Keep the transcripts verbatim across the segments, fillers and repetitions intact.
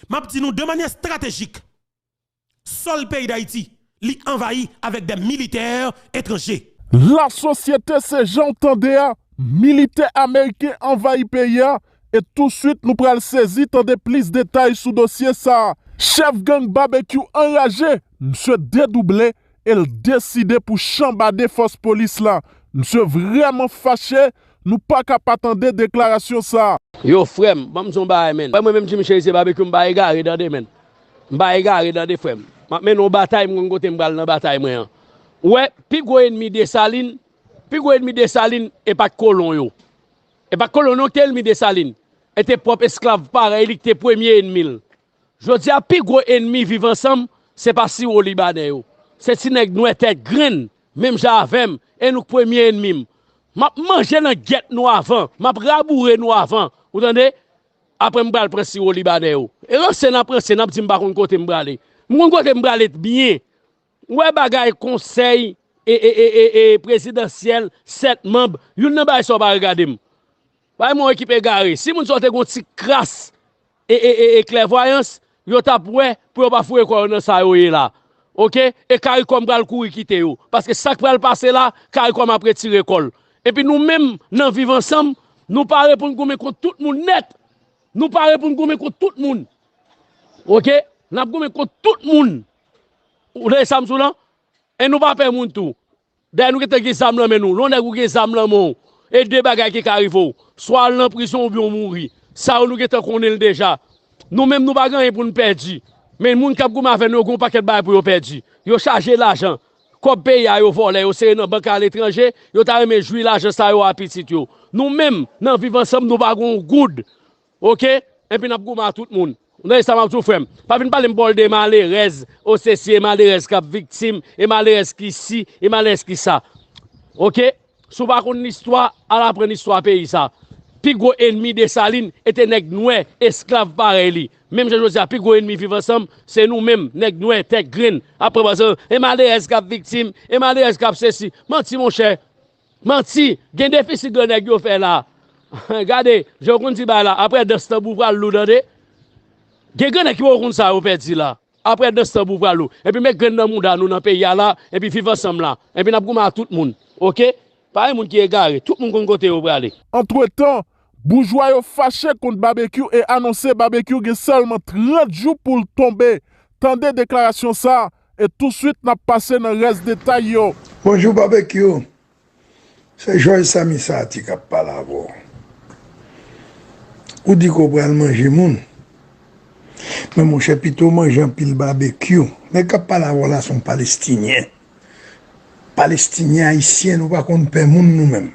M ap di nou de manyè estratejik, sòl peyi Dayiti, li anvayi avèk de militè etranje. Lasosyete, se jan w tande a, militè ameriken anvayi peyi a, e touswit nou pral sezi tande plis detay sou dosye sa a. Chèf gang Babekyou anraje, misye dedouble e l deside pou chanbade fòs polis la. Misye vrèman fache, nou pa ka pa tande deklarasyon sa a. Yo, frè m, ban m di w yon bagay, menn. Frè mwen menm, Jimmy Cherizier Babekyou, m pa egare, tande, menn. M pa egare, tande, frè m. M ap mennen yon batay, m konn kote m pral nan batay mwen an. Ou wè, pi gwo enmi Desalin, pi gwo enmi Desalin, e pa t kolon yo. E pa t kolon yo ki te enmi Desalin. E te pwòp esklav parèy li ki te premye enmi l. Jodi a, pi gwo enmi Viv Ansanm, se pa siwo libanè yo. Se ti nèg nwè tèt grenn, menm jan avè m, e nou k premye enmi m. M ap manje nan gyèt nou avan, m ap raboure nou avan, ou tande? Apre m pral pran siwo libanè yo. E ranse n ap ranse, n ap di m pa konn kote m prale. M konn kote m prale byen. Ou wè bagay konsèy e, e, e, e, e prezidansyèl, sèt manm, youn nan bagay sa yo pa regade m. Bay mwen ekip egare. Si moun sa yo te gon ti kras e, e, e, e klèvwayans, yo t ap wè pou yo pa foure kò yo nan sa yo ye la. Oke? E Karikòm pral kouri kite yo. Paske sa k pral pase la, Karikòm ap retire kò l. Epi nou menm, nan Viv Ansanm, nou pare pou n goumen kont tout moun nèt. Nou pare pou n goumen kont tout moun. Oke? N ap goumen kont tout moun. Ou tande sa m sou lan? E nou pa pè moun tou. Dayè nou gentan gen zam nan men nou. Lè yon nèg ou gen zam nan men w, e de bagay ki ka rive w. Swa al nan prizon oubyen w mouri. Sa yo nou gentan konnen l deja. Nou menm nou pa gen anyen pou n pèdi. Men moun k ap goumen avè nou yo gen yon pakèt bagay pou yo pèdi. Yo chaje lajan. Kòb peyi a yo vòlè, yo sere nan bank aletranje, yo ta renmen jwi lajan sa yo a pitit yo. Nou menm, nan Viv Ansanm, nou pa gen yon goud. Oke? Epi n ap goumen a tout moun. Ou tande sa m ap di w, frè m? Pa vin pale m bòl de malerèz, o sesi, e malerèz k ap viktim, e malerèz ki si, e malerèz ki sa. Oke? Si w pa konn listwa, al aprann istwa peyi sa. Pi gwo enmi Desalin e te nèg nwè, esklav parèy li. Menm jan jodi a, pi gwo enmi Viv Ansanm, se nou menm, nèg nwè, tèt grenn. Apre, paske e malerèz k ap viktim, e malerèz k ap sesi. Manti, monchè. Manti, gen defisit grannèg yo fè la. Gade, jan yo konn di bagay la, apre dans tanbou pral lou, tande. Gen grannèg ki poko konn sa yo pèdi la. Apre dans tanbou pral lou. Epi met grenn nan mouda nou nan peyi a la, epi Viv Ansanm la. Epi n ap goumen a tout moun. Oke? Pa gen moun ki egare. Tout moun konn kote yo prale. Antretan, boujwa yo fache kont Babekyou e anonse Babekyou gen sèlman trant jou pou l tonbe. Tande deklarasyon sa a, e touswit n ap pase nan rès detay yo. Bonjou, Babekyou. Se Jòj Samy Sati k ap pale avè w. Ou di ke w pral manje moun. Men monchè, pito w manje anpil Babekyou. Nèg k ap pale avè w la se yon Palestinyen. Palestinyen, Ayisyen, nou pa konn pè moun nou menm.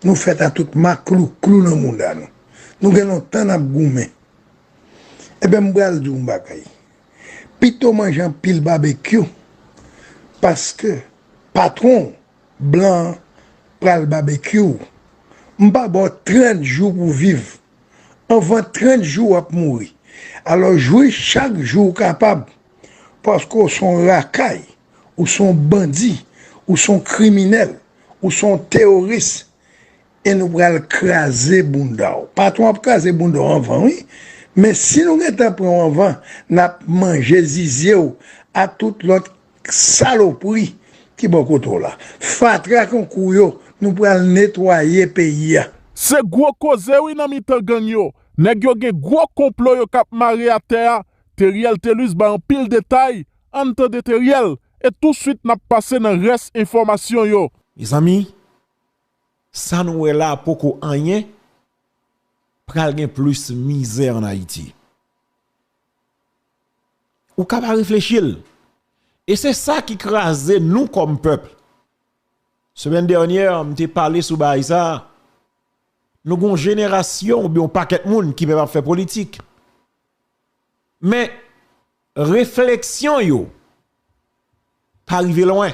Nou fèt a tout maklouklou nan mouda nou. Nou gen lontan n ap goumen. Ebyen, m pral di w yon bagay. Pito w manje anpil Babekyou, paske patwon w, blan an, pral babekyou w. M pa ba w trant jou pou w viv. Anvan trant jou, w ap mouri. Alò, jwi chak jou w kapab, paske w se yon rakay, ou se yon bandi, ou se yon kriminèl, ou se yon teworis, e nou pral kraze bounda w. Patwon ap kraze bounda w anvan, wi. Men si nou gentan pran w anvan, n ap manje zizye w a tout lòt salopri ki bò kote w la. Fatra konkou yo, nou pral netwaye peyi a. Se gwo koze, wi, nan mitan gang yo. Nèg yo gen gwo konplo yo k ap mare atè a. Theriel Thelus bay anpil detay. Ann tande Theriel, e touswit n ap pase nan rès enfòmasyon yo. Mezanmi, sa nou wè la a poko anyen, pral gen plis mizè ann Ayiti. Ou ka pa reflechi l. E se sa ki kraze nou kòm pèp. Semèn dènyè, m te pale sou bagay sa a. Nou gen yon jenerasyon oubyen yon pakèt moun ki menm ap fè politik. Men, refleksyon yo pa rive lwen.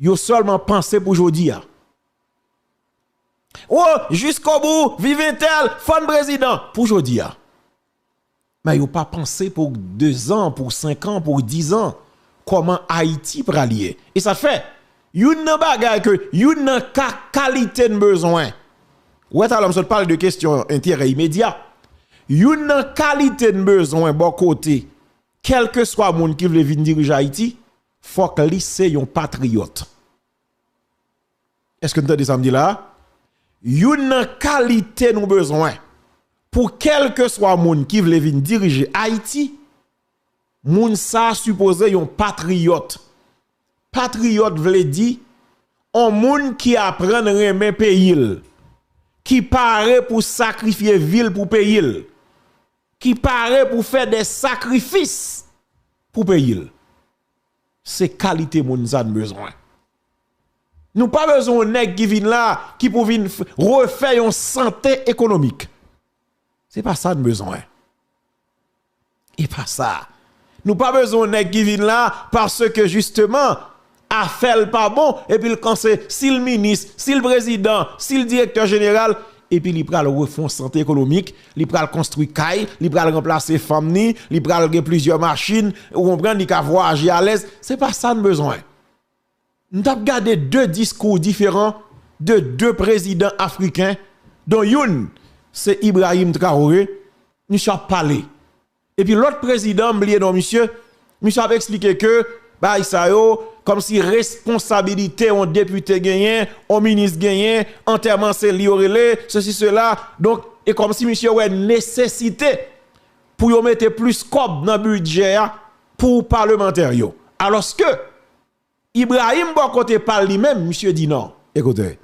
Yo sèlman panse pou jodi a. O, jiskobou, viv entèl, fò n prezidan pou jodi a. Men yo pa panse pou dezan, pou senkan, pou dizan, kòman Ayiti pral ye. E sa fè, youn nan bagay ke, youn nan ka, kalite n bezwen. Ou wè talè m sot pale de kesyon enterè imedya. Youn nan kalite n bezwen bò kote kèlkeswa moun ki vle vin dirije Ayiti, fòk li se yon patriyòt. Èske n tande sa m di la a? Youn nan kalite nou bezwen pou kèlkeswa moun ki vle vin dirije Ayiti, moun sa a sipoze yon patriyòt. Patriyòt vle di on moun ki aprann renmen peyi l, ki pare pou sakrifye vi l pou peyi l, ki pare pou fè de sakrifis pou peyi l. Se kalite moun sa n bezwen. Nou pa bezwen yon nèg ki vin la, ki pou vin f-, refè yon sante ekonomik. Se pa sa n bezwen. E pa sa. Nou pa bezwen yon nèg ki vin la paske jisteman afè l pa bon, epi l kanse, si l minis, si l prezidan, si l direktè jeneral, epi li pral refè yon sante ekonomik, li pral konstwi kay, li pral ranplase fanm ni, li pral gen plizyè machin, ou konprann, li ka vwayaje alèz. Se pa sa n bezwen. M t ap gade de diskou diferan de de prezidan afriken, don youn se Ibrahim Traoré, misye ap pale. Epi lòt prezidan, m bliye non misye, misye ap eksplike ke bagay sa yo, kòmsi responsabilite yon depite genyen, yon minis genyen, antèman se li yo rele, sesi, sela. Donk, e kòmsi misye wè nesesite pou yo mete plis kòb nan bidjè a pou palemantè yo. Alòske, Ibrahim bò kote pa l li menm, misye di non. Ekoute,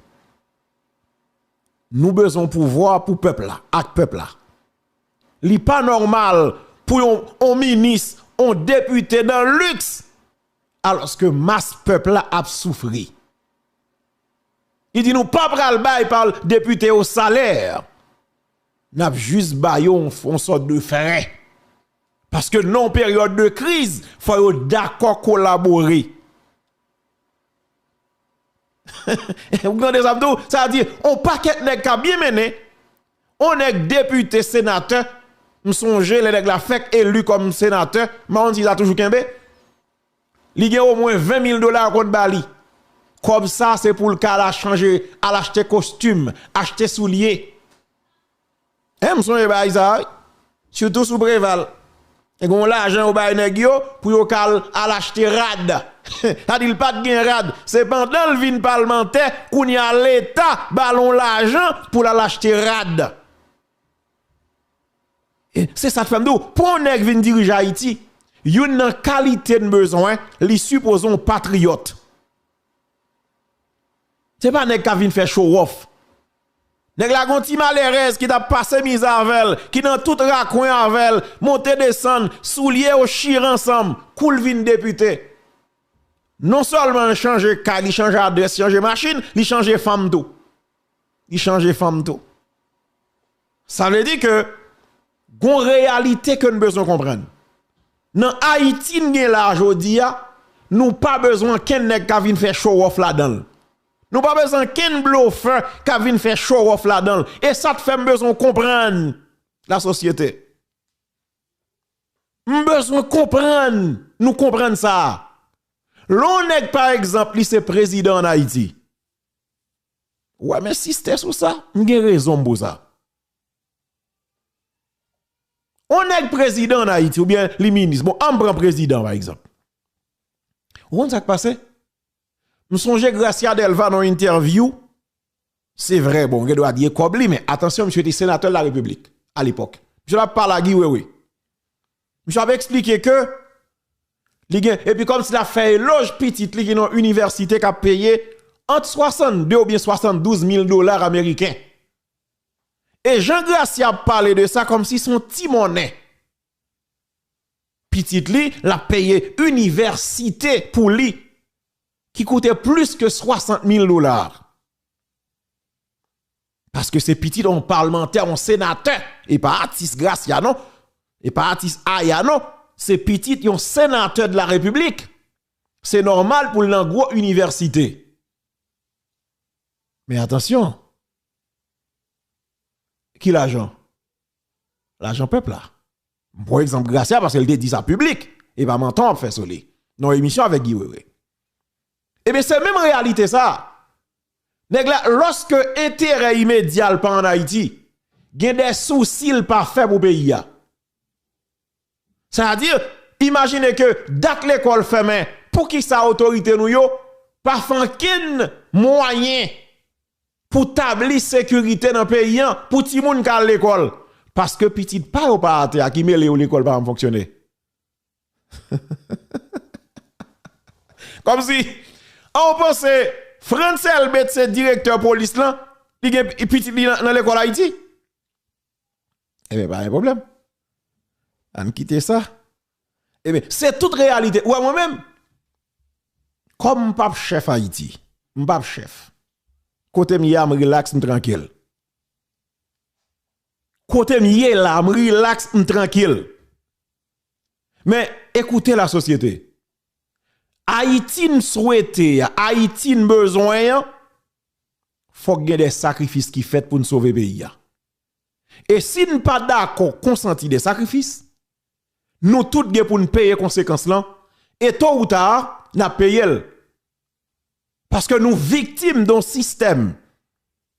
nou bezwen pouvwa pou pèp la, ak pèp la. Li pa nòmal pou yon, yon minis, yon depite nan liks, alòske mas pèp la ap soufri. Li di nou pa pral bay pa depite yo salè. N ap jis ba yo yon, yon sòt de frè. Paske nan yon peryòd de kriz, fò yo dakò kolabore. Ou tande sa m di w? Sa di, on pakèt nèg k ap byen mennen, on nèg depite, senatè, m sonje lè nèg la fèk eli kòm senatè, m pa konn si sa toujou kenbe. Li gen omwen ven mil dola yo konn ba li. Kòb sa, se pou l ka al chanje, al achte kostim, achte soulye. Hein, m sonje bagay sa a, wi. Sitou sou Preval. E gen yon lajan yo bay nèg yo pou yo ka al, al achte rad. Sa di l pa t gen rad. Se pandan l vin palmantè, kounye a Leta ba l yon lajan pou l al achte rad. E se sa k fè m di w, pou yon nèg vin dirije Ayiti, youn nan kalite n bezwen, li sipoze yon patriyòt. Se pa nèg k ap vin fè show off. Nèg la gon ti malerèz ki t ap pase mizè avè l, ki nan tout rakwen avè l, monte desann, soulye yo chire ansanm, kou l vin depite. Non sèlman l chanje kay, li chanje adrès, chanje machin, li chanje fanm tou. Li chanje fanm tou. Sa vle di ke gon reyalite ke n bezwen konprann. Nan Ayiti n gen la jodi a, nou pa bezwen kenn nèg ka vin fè show off ladan l. Nou pa bezwen kenn blofè ka vin fè show off ladan l. E sa k fè m bezwen konprann lasosyete. M bezwen konprann, nou konprann sa. Lè yon nèg, pa egzanp, li se prezidan ann Ayiti. Ou wè, men sistè sou sa, m gen rezon m pou sa. On nèg prezidan ann Ayiti, oubyen li minis. Bon, an m pran prezidan, pa egzanp. Ou konn sa k pase? M sonje Gracia Delva nan yon entèvyou. Se vre, bon, gen dwa di e kòb li, men atansyon, misye te senatè de la Repiblik alepòk. Misye t ap pale a Guy Wewe. Misye ap eksplike ke li gen, epi kòmsi l ap fè elòj pitit li ki nan yon inivèsite k ap peye ant swasannde oubyen swasanndouz mil dola ameriken. E jan Gracia ap pale de sa kòmsi se yon ti monnen. Pitit li, l ap peye inivèsite pou li, ki koute plis ke swasant mil dola. Paske se pitit yon palmantè, yon senatè. E pa atis Gracia, non. E pa atis Aya, non. Se pitit yon senatè de la Repiblik. Se nòmal pou l nan gwo inivèsite. Men atansyon. Ki lajan? Lajan pèp la. M pran egzanp Gracia paske l te di sa piblik. E pa mantè w ap fè sou li. Nan yon emisyon avèk Guy Wewe. Ebyen, se menm reyalite sa. Nèg la, lòske enterè imedya l pa ann Ayiti, gen de sousi l pa fè pou peyi a. Sa vle di, imajine ke dat lekòl fèmen, poukisa otorite nou yo pa fè ankenn mwayen pou tabli sekirite nan peyi an, pou timoun ka al lekòl? Paske pitit pa yo pa atè a ki mele yo lekòl pa janm fonksyone. Kòmsi, an ou panse Frantz Elbé se direktè polis lan, li gen pitit li nan, nan lekòl Ayiti? Ebyen, pa gen pwoblèm. Ann kite sa. Ebyen, se tout reyalite. Ou wè mwen menm, kòm m p ap chèf Ayiti, m p ap chèf. Kote m ye a, m rilaks, m trankil. Kote m ye la, m rilaks, m trankil. Men, ekoute la sosyete. Ayiti n swete a, Ayiti n bezwen an, fòk gen de sakrifis ki fèt pou n sove peyi a. E si n pa dakò konsanti de sakrifis, nou tout gen pou n peye konsekans lan, e to ou ta, n ap peye l. Paske nou viktim de yon sistèm.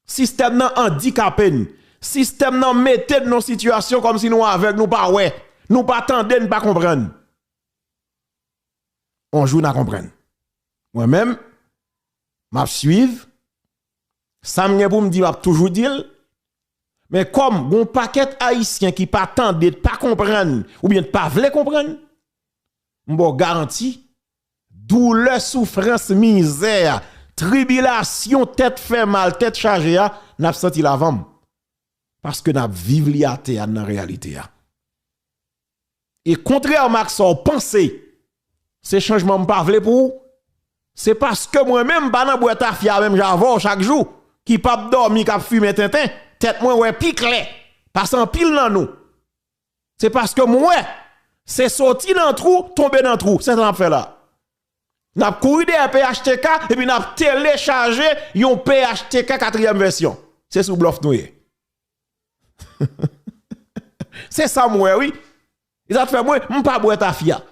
Sistèm nan andikape n. Sistèm nan mete n nan yon sitiyasyon kòmsi nou avèg, nou pa wè, nou pa tande, n pa konprann. On jou n a konprann. Mwen menm, m ap swiv. Sa m gen pou m di, m ap toujou di l. Men kòm gon pakèt Ayisyen ki pa tande, pa konprann, oubyen pa vle konprann, m ba w garanti, doulè, soufrans, mizè, tribilasyon, tèt fè mal, tèt chaje a, n ap santi l avan m. Paske n ap viv li atè a nan reyalite a. E kontrèman ak sa w panse, se chanjman m pa vle pou ou. Se paske mwen menm m pa nan bwè tafya menm jan avè w chak jou, ki p ap dòmi, k ap fimen tenten, tèt mwen wè pi klè pase anpil nan nou. Se paske m wè, se soti nan twou, tonbe nan twou, se sa n ap fè la. N ap kouri dèyè P H T K, epi n ap telechaje yon P H T K katriyèm vèsyon. Se sou blòf nou ye. Se sa m wè, wi. E sa k fè mwen, m pa bwè tafya.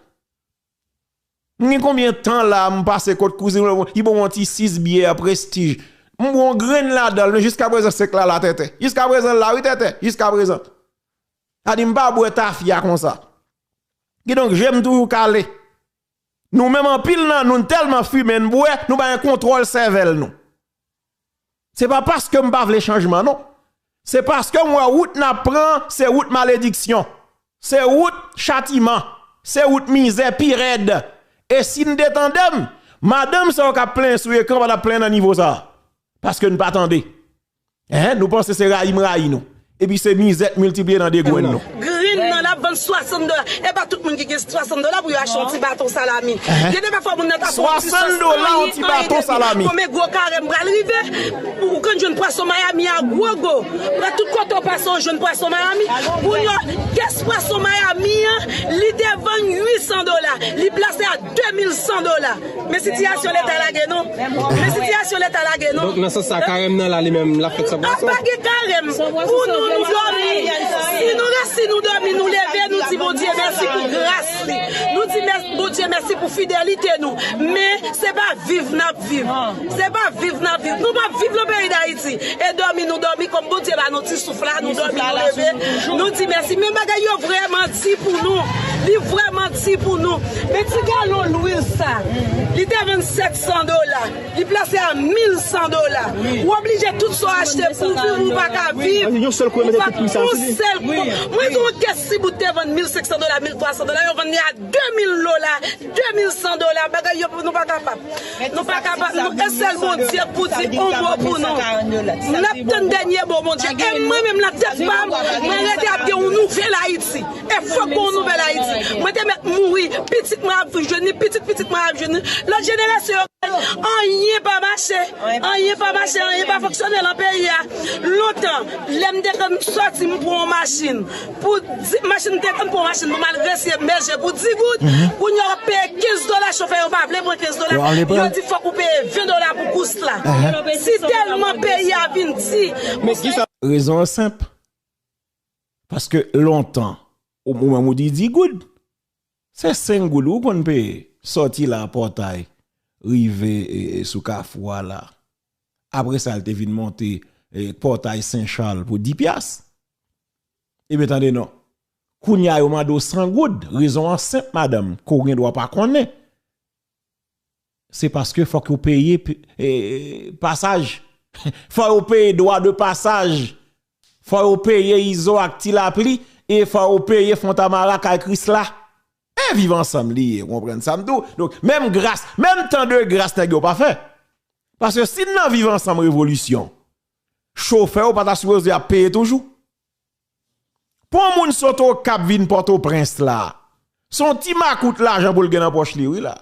M gen konbyen tan la, m pase kot kouzin mwen, li ban m yon ti sis byè Prestige. M bwè yon grenn ladan l, men jiskaprezan sèk la la, tètè. Jiskaprezan l la, wi, tètè. Jiskaprezan. Sa di m pa bwè tafya konsa. Kidonk, je m toujou kale. Nou menm, anpil nan nou, n tèlman fimen, n bwè, nou pa gen kontwòl sèvèl nou. Se pa paske m pa vle chanjman, non. Se paske m wè wout n ap pran, se wout malediksyon. Se wout chatiman. Se wout mizè pi rèd. E si n te tande m, madanm sa yo k ap plenyen sou ekran pa t ap plenyen nan nivo sa a. Paske n pa tande. Hein, nou panse se rayi m rayi nou. Epi se mizè k miltipliye nan degrenn nou. Grenn nan l ap vann swasant dola. E pa tout moun ki gen swasant dola pou yo achte yon ti baton salami. Gen de pafwa moun nan ta fè yon ti sòs, swasant dola yon ti baton salami. Konbyen gwo kare m pral rive? Ou konn jwenn pwason Miami a gwo gwo. Pran tout kote w pase w jwenn pwason Miami. Kounye a, kès pwason Miami an, li te vann uit san dola. Li plase a de mil san dola. Men sitiyasyon Leta lage nou. Men sitiyasyon Leta lage nou. Donk, nan sans sa, karèm nan la, li menm, l ap fèt san pwason? A, pa gen karèm. Pou nou, nou dòmi. Si nou resi, nou dòmi, nou leve, nou di Bondye mèsi pou gras li. Nou di mè-, Bondye mèsi pou fidelite nou. Men, se pa viv n ap viv. Se pa viv n ap viv. Nou p ap viv nan peyi Dayiti. E dòmi, nou dòmi kòm Bondye ba nou ti souf la, nou dòmi, nou leve, nou di mèsi. Men bagay yo vrèman di pou nou. Li vrèman di pou nou. Men ti galon lwil sa, li te vann sèt san dola. Li plase a mil san dola. Ou oblije tout sa w achte pou viv, ou pa ka viv. Yon sèl kou yo mete tout pri sa sou li. Yon sèl kou. Mwen di yon kès sibout te vann mil senk san dola, mil twa san dola, yo vann li a de mil dola, de mil san dola. Bagay yo, nou pa kapab. Nou pa kapab, nou, e sèl Bondye k pou di yon mo pou nou. N ap tann dènye mo Bondye. E mwen menm, nan tèt pa m, mwen rete ap gen yon nouvèl Ayiti. E fòk gen yon nouvèl Ayiti. Mwen te mèt mouri, pitit mwen ap jwenn li, pitit pitit mwen ap jwenn li. Lòt jenerasyon yo, anyen pa mache, anyen pa mache, anyen pa fonksyone nan peyi a. Lontan, lè m te konn sòti, m pran yon machin. Pou di, machin te konn pran machin pou m al resi M B G pou di goud. Kounye a w ap peye kenz dola, chofè yo pa vle pran kenz dola. Yo di fòk ou peye ven dola pou kous la. Si tèlman peyi a vin di. Rezon an senp. Paske lontan, ou, ou menm ou di di goud. Se senk goud ou konn peye. Sòti la Pòtay, rive, e, e, sou Kafou a la. Apre sa, l te vin monte, e, Pòtay Sen Chal pou di pyas. Ebyen, tande non. Kounye a yo mande w san goud. Rezon an senp, madanm, ke w gen dwa pa konnen. Se paske fòk yo peye p- e, pasaj. Fò yo peye dwa de pasaj. Fò yo peye Izo ak Ti Lapli. E fò yo peye Fontamara kay Krisla. E viv ansanm li ye, ou konprann sa m di w. Donk, menm gras, menm tan de gras nèg yo pa fè. Paske si n nan viv ansanm revolisyon, chofè yo pa ta sipoze ap peye toujou. Pou yon moun sot Okap vin Pòtoprens la, se yon ti makout lajan pou l gen nan pòch li, wi la.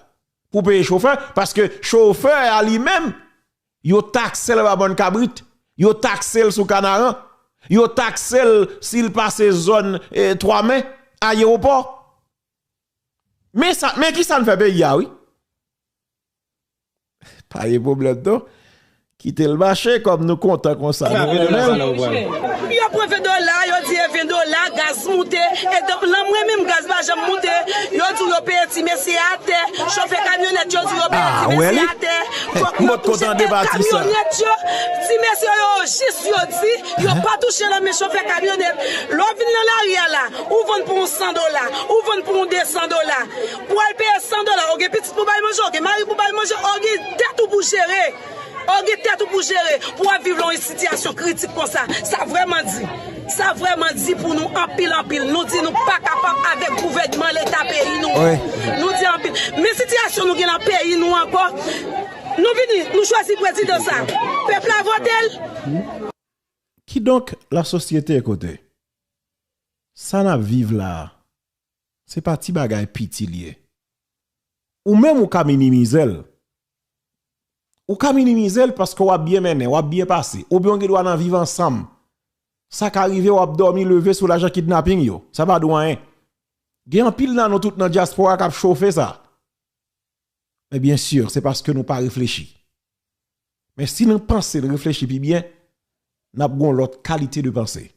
Pou peye chofè, paske chofè a li menm, yo takse l anba Bòn Kabrit, yo takse l sou Kanaran, yo takse l si l pase zòn, eh, Twa Men, ayewopò. Men sa, men ki sa n fè peyi a, wi. Pa gen pwoblèm non. Kite l mache kòm nou kontan konsa. Nou renmen l. Yo pran ven dola, yo di e ven dola, gaz moute. E donk, lan mwen menm, gaz pa janm moute. Yo di yo peye ti mesye atè. Chofè kamyonèt, yo di yo peye ti mesye atè. Fòk yo touche e kamyonèt yo. Ti mesye yo, jis yo di, yo pa touche nan men chofè kamyonèt. Lè w vin nan lari a la, ou vann pou yon san dola, ou vann pou yon de san dola. Pou w al peye san dola, ou gen pitit pou bay manje, ou gen mari pou bay manje, ou gen tèt ou pou jere. Ou gen tèt ou pou jere. Pou w ap viv lan yon sitiyasyon kritik konsa. Sa vrèman di. Sa vrèman di pou nou anpil, anpil. Nou di nou pa kapab avèk gouvènman leta peyi nou. Nou di anpil. Men sitiyasyon nou gen nan peyi nou ankò. Nou vini, nou chwazi prezidan sa. Pèp la vote l. Kidonk, lasosyete kote sa n ap viv la a, se pa ti bagay piti l ye. Ou menm ou ka minimize l. Ou ka minimize l paske w ap byen mennen, w ap byen pase. Oubyen w gen dwa nan viv ansanm. Sa ka rive w ap dòmi leve sou lajan kidnaping yo. Sa pa di w anyen. Gen anpil nan nou tout nan dyaspora k ap chofe sa. Men byen si, se paske nou pa reflechi. Men si nou panse, nou reflechi pi byen, n ap gen yon lòt kalite de panse.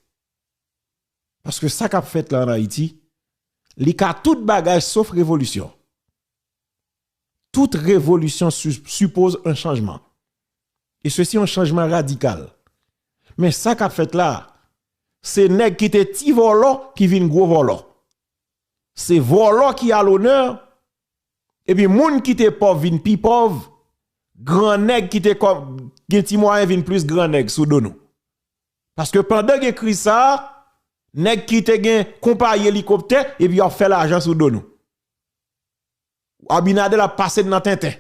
Paske sa k ap fèt la ann Ayiti, li ka tout bagay sof revolisyon. Tout revolisyon su- sipoze yon chanjman. E sesi yon chanjman radikal. Men sa k ap fèt la, se nèg ki te ti vòlò ki vin gwo vòlò. Se vòlò ki a lonè, epi moun ki te pòv vin pi pòv, gran nèg ki te kò- gen ti mwayen vin plis gran nèg sou do nou. Paske pandan gen kriz sa a, nèg ki te gen konpayi elikoptè, epi y ap fè lajan sou do nou. Abinader ap pase n nan tenten.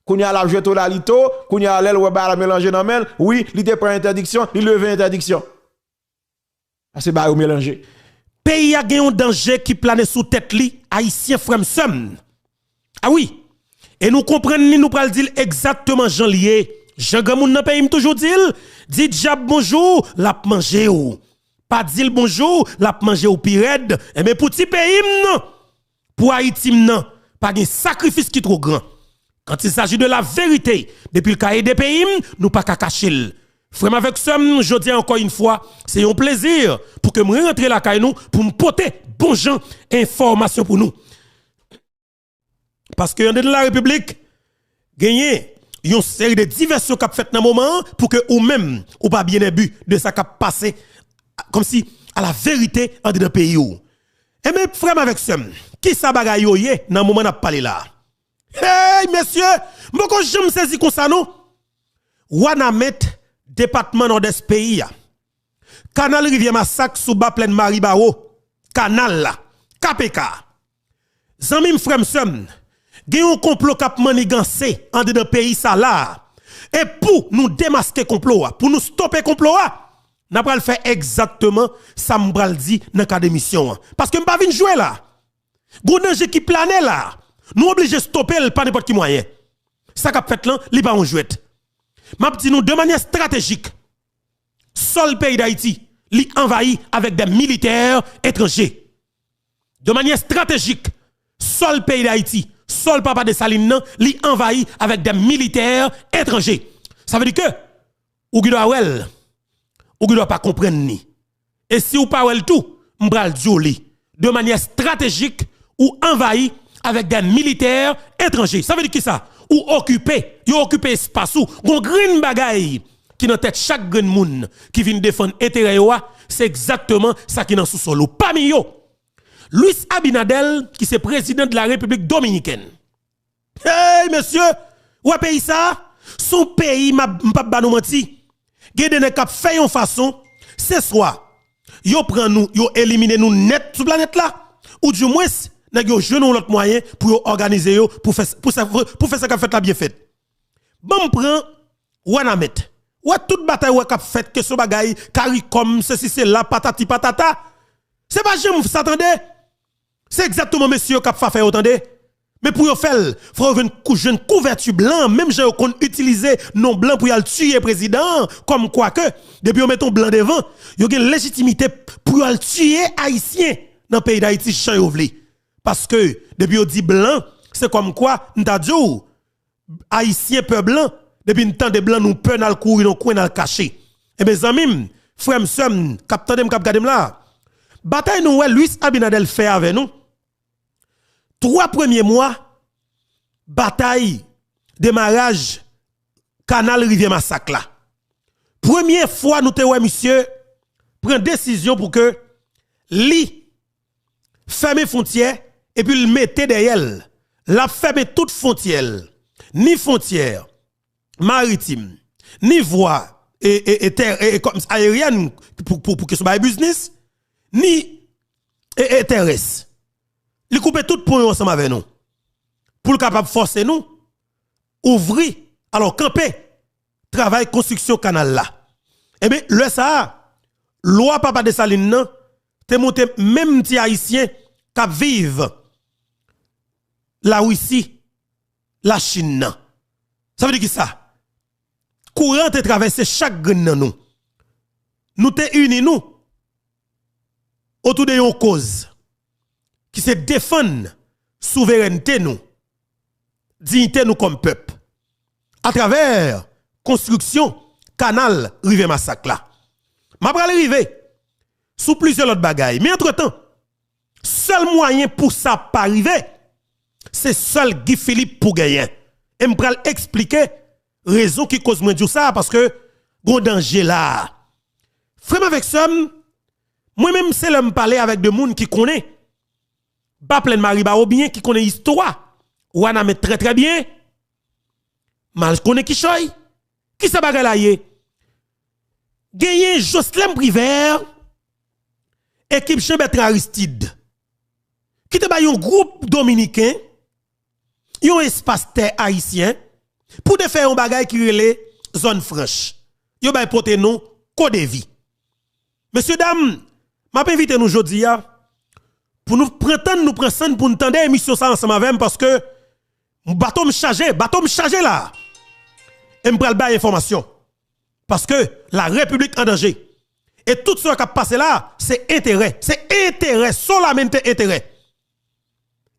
Kounye a l ap jwe tolalito, kounye a lè l wè bagay la melanje nan men l, wi, li te pran entèdiksyon, li leve entèdiksyon. Pase bagay yo melanje. Peyi a gen yon danje ki plane sou tèt li, Ayisyen, frè m, sè m. A wi. E nou konprann li, nou pral di l egzakteman jan l ye. Jan granmoun nan peyi m toujou di l, di dyab bonjou, l ap manje w. Pa di l bonjou, l ap manje w pi rèd. Enben, pou ti peyi m nan, pou Ayiti m nan, pa gen sakrifis ki twò gran. Quand il s'agit de la vérité, depi l ka ede peyi m, nou pa ka kache l. Frè m avèk sè m, jodi a, ankò yon fwa, se yon plezi pou ke m re-rantre lakay nou, pou m pote bon jan enfòmasyon pou nou. Paske anndan larepiblik, genyen yon seri de divèsyon k ap fèt nan moman an, pou ke ou menm, ou pa byen enbi de sa k ap pase, kòmsi, a la verite, andedan peyi w. Enben, frè m avèk sè m, kisa bagay yo ye nan moman n ap pale la a? Hey, mesye, m poko janm sezi konsa non. Wanament, depatman Nòdès peyi a. Kanal Rivyè Masak sou ba plèn Maribawo. Kanal la. K P K. Zanmi m, frè m, sè m, gen yon konplo k ap manniganse andedan peyi sa la a. E pou nou demaske konplo a, pou nou stope konplo a, n a pral fè egzakteman sa m pral di nan kad emisyon an. Paske m pa vin jwe la. Gon danje ki plane la. Nou oblije stope l pa nenpòt ki mwayen. Sa k ap fèt lan, li pa yon jwèt. M ap di nou de manyè estratejik, sòl peyi Dayiti, li anvayi avèk de militè etranje. De manyè estratejik, sòl peyi Dayiti, sòl papa Desalin nan, li anvayi avèk de militè etranje. Sa vle di ke ou gen dwa wè l, ou gen dwa pa konprann li. E si w pa wè l tou, m pral di w li. De manyè estratejik, ou anvayi avèk de militè etranje. Sa vle di kisa? Ou okipe, yo okipe espas ou. Gon grenn bagay ki nan tèt chak grenn moun ki vin defann enterè yo a, se egzakteman sa ki nan sousòl ou. Pami yo, Luis Abinader, ki se prezidan de la Repiblik Dominikèn. Hey, mesye, wè peyi sa a? Se yon peyi, m ap, m p ap ba nou manti. Gen de nèg k ap fè yon fason, se swa yo pran nou, yo elimine nou nèt sou planèt la, oudimwens, nèg yo jwenn yon lòt mwayen pou yo òganize yo, pou fè, pou sa, pou fè sa k ap fèt la byen fèt. Ban m pran Wanament. Wè tout batay wè k ap fèt, kesyon bagay, karikòm, sesi sela, patati patata. Se pa janm sa tande. Se egzakteman mesye yo k ap fa fè yo tande. Men pou yo fè l, fò yo jwenn kou-, jwenn kouvèti blan, menm jan yo konn itilize non blan pou y al tiye prezidan an, kòmkwake, depi yo mete yon blan devan, yo gen lejitimite pou yo al tiye Ayisyen nan peyi Dayiti jan yo vle. Paske, depi yo di blan, se kòmkwa, m ta di w, Ayisyen pè blan, depi n tande blan, nou pè, n al kouri nan kwen, n al kache. Enben, zanmi m, frè m, sè m, k ap tande m, k ap gade m la, batay nou wè Luis Abinader fè avè nou, twa premye mwa, batay demaraj kanal Rivyè Masak la. Premye fwa nou te wè misye pran desizyon pou ke li fèmen fwontyè epi l mete dèyè l. L ap fèmen tout fwontyè l, ni fwontyè maritim, ni vwa e, e, e tè-, e, e kòm ayeryèn pou, pou, pou kesyon bay biznis, ni e, e tèrès. Li koupe tout pon yo ansanm avè nou. Pou l kapab fòse nou ouvri, alò, kanpe travay konstriksyon kanal la. Ebyen, lè sa a, lwa Papa Desalin nan te monte menm ti Ayisyen k ap viv Larisi, Lachin nan. Sa vle di kisa? Kouran te travèse chak grenn nan nou. Nou te ini nou otou de yon koz ki se defann souverènte nou, diyite nou kòm pèp, atravè konstriksyon kanal Rivyè Masak la. M ap pral rive sou plizyè lòt bagay, men antretan, sèl mwayen pou sa pa rive, se sèl Guy Philippe pou genyen. E m pral eksplike rezon ki koz mwen di w sa, paske gon danje la. Frè m avèk sè m, mwen menm se lè m pale avèk de moun ki konnen Ba Plèn Maribawo byen, ki konnen istwa Wanament trè, trè byen. M al konnen kichòy. Kisa bagay la ye? Genyen Joslèm Privè, ekip Jean Bertrand Aristide, ki te bay yon gwoup dominiken yon espas tè ayisyen pou te fè yon bagay ki rele zòn franch. Yo bay pote non Kodevi. Mesye dam, m ap envite nou jodi a pou nou pran tan n, nou pran san n pou n tande emisyon sa ansanm avè m, paske bato m chaje, bato m chaje la. E m pral bay enfòmasyon. Paske la Repiblik an danje. E tout sa k ap pase la, se enterè. Se enterè, solamente enterè.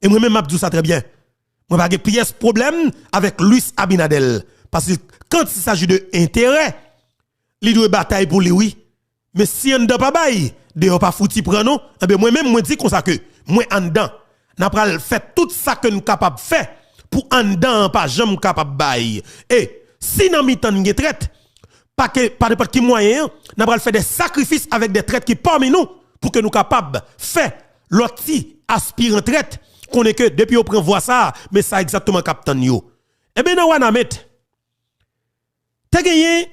E mwen menm m ap di w sa trè byen. Mwen pa gen pyès pwoblèm avèk Luis Abinader. Paske quand il s'agit de enterè, li dwe batay pou li wi. Men si anndan pa bay, deyò pa fouti pran non. Enben mwen menm mwen di konsa ke mwen anndan, n a pral fè tout sa ke n kapab fè pou anndan an pa janm kapab bay. E si nan mitan n gen trèt, pa ke, pa nenpòt ki mwayen an, n a pral fè de sakrifis avèk de trèt ki pami nou pou ke nou kapab fè lòt ti aspiran trèt konnen ke depi yo pran vwa sa a, men sa egzakteman k ap tann yo. Enben nan Wanament, te genyen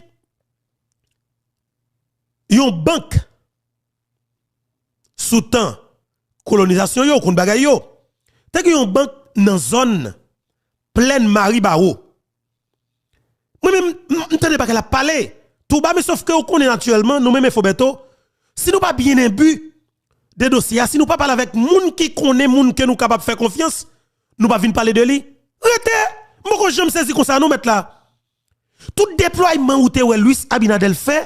yon bank sou tan kolonizasyon yo, ou konn bagay yo. Te gen yon bank nan zòn Plèn Maribawo. Mwen menm, m, m tande bagay la ap pale tou ba, men sòf ke ou konnen natirèlman, nou menm Enfo Bèto, si nou pa byen enbi de dosye a, si nou pa pale avèk moun ki konnen, moun ke nou kapab fè konfyans, nou pa vin pale de li. Rete! M poko janm sezi konsa non, mèt la. Tout deplwayman ou te wè Luis Abinader fè,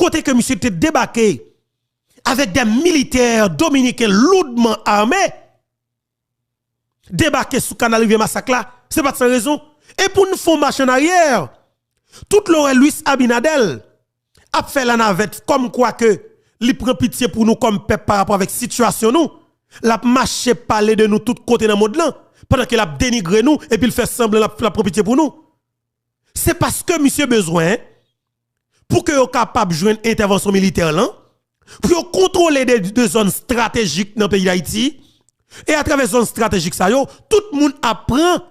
kote ke misye te debake avèk de militè dominiken loudman ame, debake sou kanal Rivyè Masak la, se pa t san rezon. E pou n fè yon mach annaryè, tout lè w wè Luis Abinader ap fè lanavèt kòmkwa ke li pran pitye pou nou kòm pèp parapò avèk sitiyasyon nou, l ap mache pale de nou tout kote nan mond lan, pandan ke l ap denigre nou, epi l fè sanblan l ap, l ap pran pitye pou nou. Se paske misye bezwen pou ke yo kapab jwenn entèvansyon militè lan, pou yo kontwole de, de zòn estratejik nan peyi Dayiti. E atravè zòn estratejik sa yo, tout moun ap pran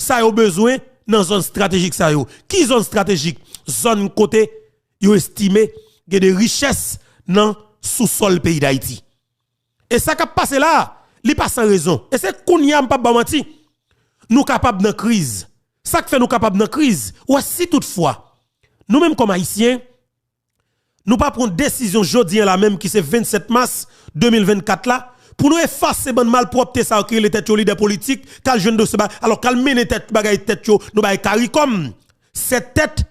sa yo bezwen nan zòn estratejik sa yo. Ki zòn estratejik? Zòn kote yo estime gen de richès nan sousòl peyi Dayiti. E sa k ap pase la, li pa san rezon. E se kounye a, m p ap ba w manti, nou kapab nan kriz. Sa k fè nou kapab nan kriz? Ou wè, si toutfwa, nou menm kòm Ayisyen, nou pa pran desizyon jodi a la menm, ki se vennsèt mas de mil vennkat la, pou nou efase bann malpwòpte sa yo ki rele tèt yo lidè politik, k al jwenn dosye ba, alò k al mennen tèt bagay tèt yo, nou bay CARICOM. Se tèt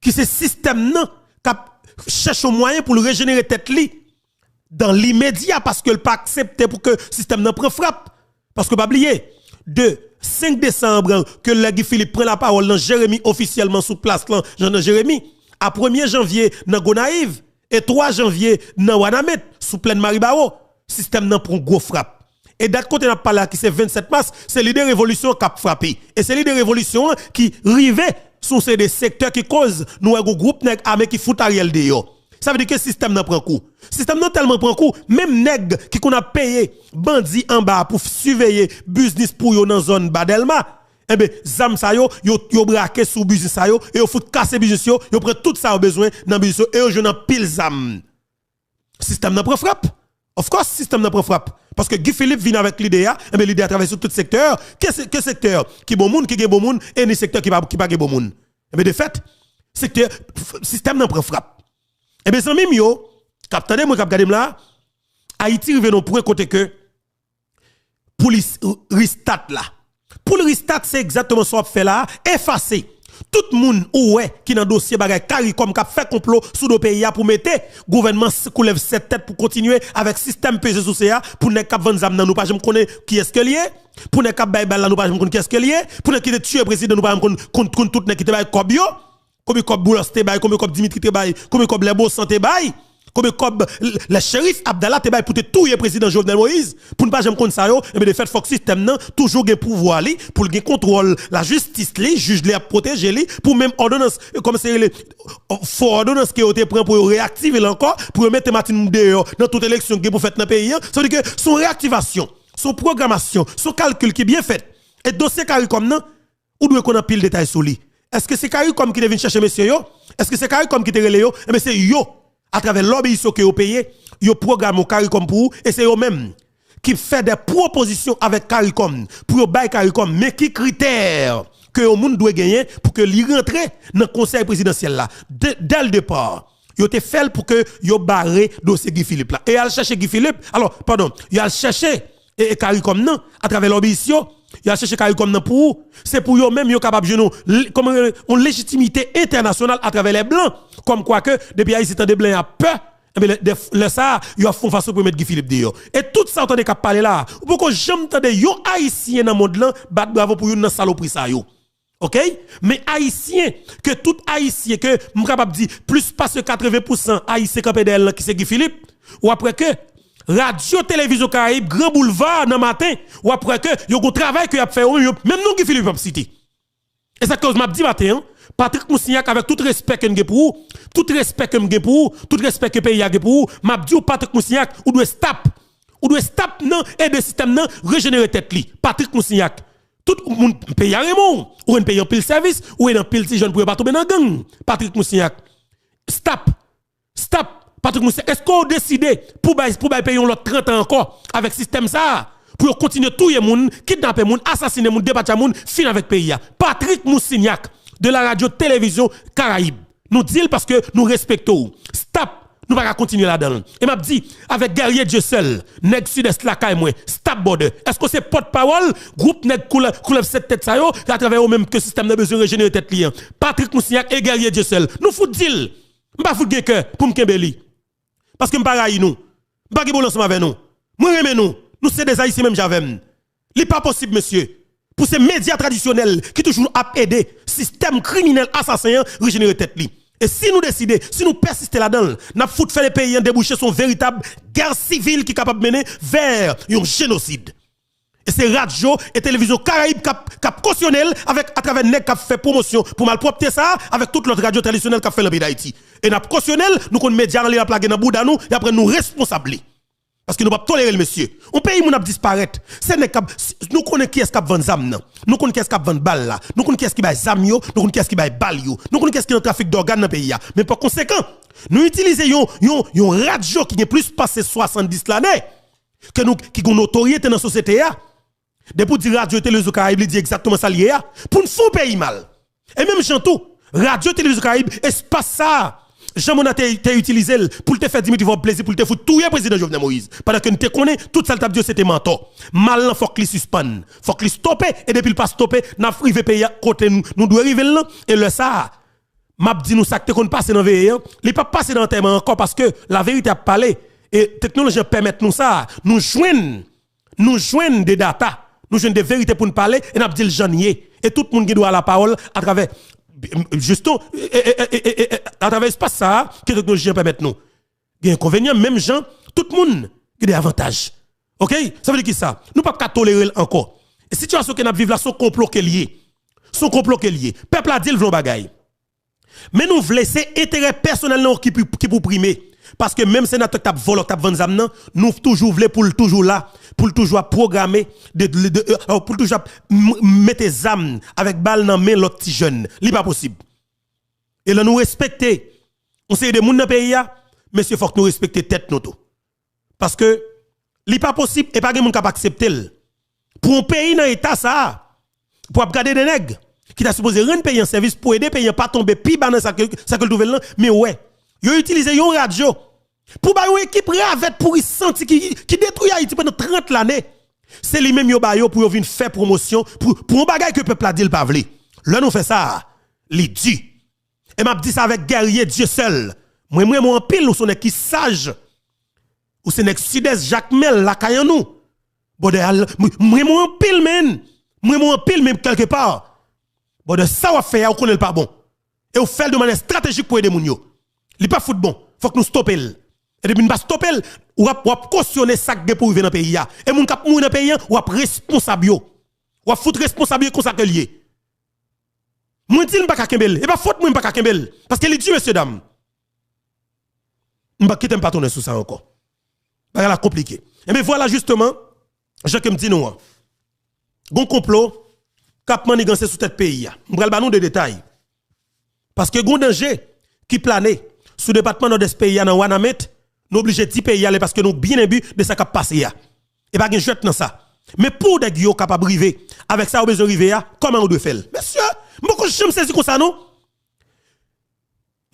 ki se sistèm nan k ap chèche yon mwayen pou l rejenere tèt li dan limedya, paske l pa aksepte pou ke sistèm nan pran frap. Paske pa bliye, de senk desanm, ke lè Guy Philippe pran lapawòl nan Jeremi ofisyèlman sou plas lan, jan nan Jeremi, a premye janvye nan Gonayiv, e twa janvye nan Wanament, sou plèn Maribawo, sistèm nan pran gwo frap. E dat kote n ap pale a, ki se vennsèt mas, se lidè revolisyon an k ap frape. E se lidè revolisyon an ki rive sou yon seri de sektè ki koz nou wè gon gwoup nèg ame ki fout Ariel deyò. Sa vle di ke sistèm nan pran kou. Sistèm nan tèlman pran kou, menm nèg ki konn ap peye bandi anba a pou siveye biznis pou yo nan zòn Ba Dèlma, enben, zam sa yo, yo, yo brake sou biznis sa yo, e yo fout kase biznis yo, yo pran tout sa yo bezwen nan biznis yo, e yo jwenn anpil zam. Sistèm nan pran frap. Of course, sistèm nan pran frap. Paske Guy Philippe vin avèk lide a, enben, lide a travèse tout sektè. Ke se-, ke sektè ki bon moun, ki gen bon moun, e ni sektè ki pa, ki pa gen bon moun. Enben, de fèt, sektè, f-, sistèm nan pran frap. Enben, zanmi m yo, k ap tande mwen, k ap gade m la, Ayiti rive nan pwen kote ke pou li s-, restart la. Pou l restart, se egzakteman sa w ap fè la, efase tout moun ou wè ki nan dosye bagay CARICOM k ap fè konplo sou do peyi a pou mete gouvènman s-, koulèv sèt tèt pou kontinye avèk sistèm peze souse a, pou nèg k ap vann zam nan, nou pa janm konnen kiyès ke l ye, pou nèg k ap bay bal la, nou pa janm konn kiyès ke l ye, pou nèg ki te tiye prezidan, nou pa janm konn, konn, konn tout nèg ki te bay kòb yo. Konbyen kòb Boulos te bay, konbyen kòb Dimitri te bay, konbyen kòb Lè Bosan te bay, konbyen kòb l-, Lè Cherif Abdallah te bay pou te touye prezidan Jovenel Moïse, pou n pa janm konn sa yo, enben, de fèt, fòk sistèm nan toujou gen pouvwa li, pou l gen kontwòl lajistis li, jij li ap pwoteje li, pou menm òdonans, kòman se rele, fo òdonans ke yo te pran pou yo reyaktive l ankò, pou yo mete Martine deyò nan tout eleksyon ki gen pou fèt nan peyi a. Sa vle di ke se yon reyaktivasyon, se yon pwogramasyon, se yon kalkil ki byen fèt. E dosye CARICOM nan, ou dwe konn anpil detay sou li. Èske se CARICOM ki te vin chèche mesye yo? Èske se CARICOM ki te rele yo? Enben, se yo, atravè lòbiyis yo ke yo peye, yo pwograme yon CARICOM pou ou, e se yo menm ki fè de pwopozisyon avèk CARICOM, pou yo bay CARICOM, men ki kritè ke yon moun dwe genyen pou ke li rantre nan konsèy prezidansyèl la. De, dès le départ, yo te fè l pou ke yo bare dosye Guy Philippe la. E al chèche Guy Philippe, alò, padon, yo al chèche e, e CARICOM nan, atravè lòbiyis yo, y al chèche CARICOM nan pou ou, se pou yo menm yo kapab jwenn yon, kòman, yon lejitimite entènasyonal atravè lè blan, kòmkwa ke depi Ayisyen tande blan y ap pè, enben, lè, lè sa a, yo ap fè yon fason pou yo met Guy Philippe deyò. E tout sa w tande k ap pale la a, ou poko janm tande yon Ayisyen nan mond lan bat bravo pou youn nan salopri sa yo. Oke? Men Ayisyen, ke tout Ayisyen, ke m kapab di plis pase katreven pousan Ayisyen kanpe dèyè l lan ki se Guy Philippe, w ap wè ke Radyo Televizyon Karayib, Gran Boulva nan maten, w ap wè ke yo gon travay ke y ap fè yo menm, yo, menm non Guy Philippe yo p ap site. E sa k koz m ap di maten an, Patrick Moussignac, avèk tout respè ke n gen pou ou, tout respè ke m gen pou ou, tout respè ke peyi a gen pou ou, m ap di w, Patrick Moussignac, ou dwe stop. Ou dwe stop nan ede sistèm nan rejenere tèt li. Patrick Moussignac, tout moun, peyi a renmen w. Ou rann peyi a anpil sèvis, ou ede anpil ti jèn pou yo pa tonbe nan gang. Patrick Moussignac, stop. Stop. Patrick Moussignac, èske w deside pou bay, pou bay peyi yon lòt trant an ankò avèk sistèm sa a? Pou yo kontinye touye moun, kidnape moun, asasinen moun, depatcha moun, fin avèk peyi a. Patrick Moussignac, de la radio télévision Caraïbe. Nou di l paske nou respekte w. Stop! Nou pa ka kontinye ladan l. E m ap di, avèk Guerrier Dieuseul, nèg Sidès lakay mwen, stop brother. Èske w se pòtpawòl gwoup nèg koulè, koulèv sèt tèt sa yo, atravè yo menm ke sistèm nan bezwen rejenere tèt li an? Patrick Moussignac e Guerrier Dieuseul, nou fout di l. M pa fout gen kè pou m kenbe li. Paske m pa rayi nou. M pa gen pwoblèm ansanm avè nou. Mwen renmen nou. Nou se de Ayisyen menm jan avè m. Li pa posib, mesye, pou se medya tradisyonèl ki toujou ap ede sistèm kriminèl asasen an rejenere tèt li. E si nou deside, si nou pèsiste ladan l, n ap fout fè de peyi an debouche sou yon veritab gè sivil ki kapab mennen vè yon jenosid. E se radyo e televizyon Karayib k ap, k ap kosyone l avèk, atravè nèg k ap fè pwomosyon pou malpwòpte sa a, avèk tout lòt radyo tradisyonèl k ap fè l nan peyi Dayiti. E n ap kosyone l, nou konn medya an li ap lage nan bouda nou, y ap rann nou responsab li. Paske nou p ap tolere l, mesye. Yon peyi moun ap disparèt. Se nèg k ap, nou konnen kiyès k ap vann zam nan. Nou konn kiyès k ap vann bal la. Nou konn kiyès ki bay zam yo. Nou konn kiyès ki bay bal yo. Nou konn kiyès ki nan trafik dògàn nan peyi a. Men pa konsekan, nou itilize yon, yon, yon radyo ki gen plis pase swasanndis lane, ke nou, ki gen notoryete nan sosyete a. Depi w di Radyo Televizyon Karayib, li di egzakteman sa l ye a. Pou n fè yon peyi mal. E menm jan tou, Radyo Televizyon Karayib, espas sa a, Jean Monard te, te itilize l pou l te fè Dimitri Vorbe plezi, pou l te fout touye prezidan Jovenel Moïse. Pandan ke n te konnen, tout sa l t ap di yo, se te mantò. Mal lan fòk li sispann. Fòk li stope, e depi l pa stope, n ap rive peyi a kote nou, nou dwe rive l lan, e lè sa a, m ap di nou sa k te konn pase nan veye an, li p ap pase nan antèman ankò, paske laverite ap pale, e teknoloji an pèmèt nou sa, nou jwenn Nou jwenn de data, nou jwenn de verite pou n pale, e n ap di l jan l ye. E tout moun gen dwa a lapawòl atravè, jiston, e, e, atravè espas sa a ke teknoloji an pèmèt nou. Gen enkonvenyan, menm jan, tout moun gen de avantaj. Oke? Sa vle di kisa? Nou p ap ka tolere l ankò. E sitiyasyon ke n ap viv la, se yon konplo ke l ye. Se yon konplo ke l ye. Pèp la di l vle yon bagay. Men nou vle, se enterè pèsonèl nou ki, pou- ki pou prime. Paske menm senatè k t ap vòlò, k t ap vann zam nan, nou toujou vle pou l toujou la, pou l toujou ap pwograme, de, de, de, euh, pou l toujou ap m- mete zam avèk bal nan men lòt ti jèn. Li pa posib. E lè nou respekte yon seri de moun nan peyi a, mesye, fòk nou respekte tèt nou tou. Paske li pa posib e pa gen moun k ap aksepte l. Pou yon peyi nan eta sa a, pou ap gade de nèg ki ta sipoze rann peyi an sèvis, pou ede peyi an pa tonbe pi ba nan sa ke, sa ke l twouve l lan, men wè, yo itilize yon radyo pou bay yon ekip ravèt pouri santi ki, ki detwi Ayiti pandan trant lane. Se li menm yo ba yo pou yo vin fè pwomosyon pou, pou yon bagay ke pèp la di l pa vle. Lè nou fè sa a, li di. E m ap di sa avèk Guerrier Dieuseul. Mwen, m renmen w anpil, ou se yon nèg ki saj. Ou se nèg Sidès, Jakmèl, lakay an nou. Brother, al, m, m renmen w anpil, man. M renmen w anpil, men kèlkepa, brother, sa w ap fè a, ou konnen l pa bon. E w fè l de mannyè estratejik pou ede moun yo. Li p ap fout bon. Fòk nou stope l. E depi n pa stope l, w ap, w ap kosyone sa k gen pou rive nan peyi a. E moun k ap mouri nan peyi a, w ap responsab yo. W ap fout responsab yo, e konsa ke l ye. Mwen di l m pa ka kenbe l. E pa fòt mwen m pa ka kenbe l. Paske li di, mesyedam. M pa kite m pa tounen sou sa ankò. Bagay la konplike. Ebyen, vwala, jisteman, jan ke m di nou an. Gon konplo k ap manniganse sou tèt peyi a. M pral ba nou de detay. Paske gon danje ki plane sou depatman Nòdès peyi a nan Wanament, nou oblije di peyi a li paske nou byen enbi de sa k ap pase a. E pa gen jwèt nan sa. Men pou nèg yo kapab rive avèk sa yo bezwen rive a, kòman yo dwe fè l? Mesye, m poko janm sezi konsa non.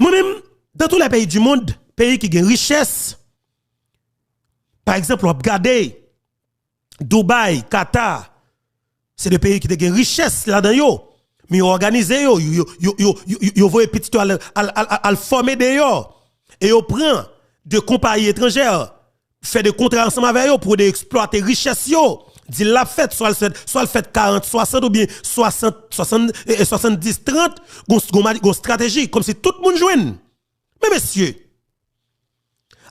Mwen menm, dans tous les pays du monde, peyi ki gen richès, pa egzanp, w ap gade Dubai, Qatar, se de peyi ki te gen richès ladan yo, men yo òganize yo, yo, yo, yo, yo, yo, yo, yo voye pitit yo al, al, al, al, al fòme deyò, e yo pran de konpayi etranjè, fè de kontra ansanm avè yo pou de eksplwate richès yo. Dil la fèt, swa l fèt, swa l fèt karant swasant oubyen swasant, swasann, e, e, swasanndis trant, gon, gon, gon estrateji, kòmsi tout moun jwenn. Men mesye,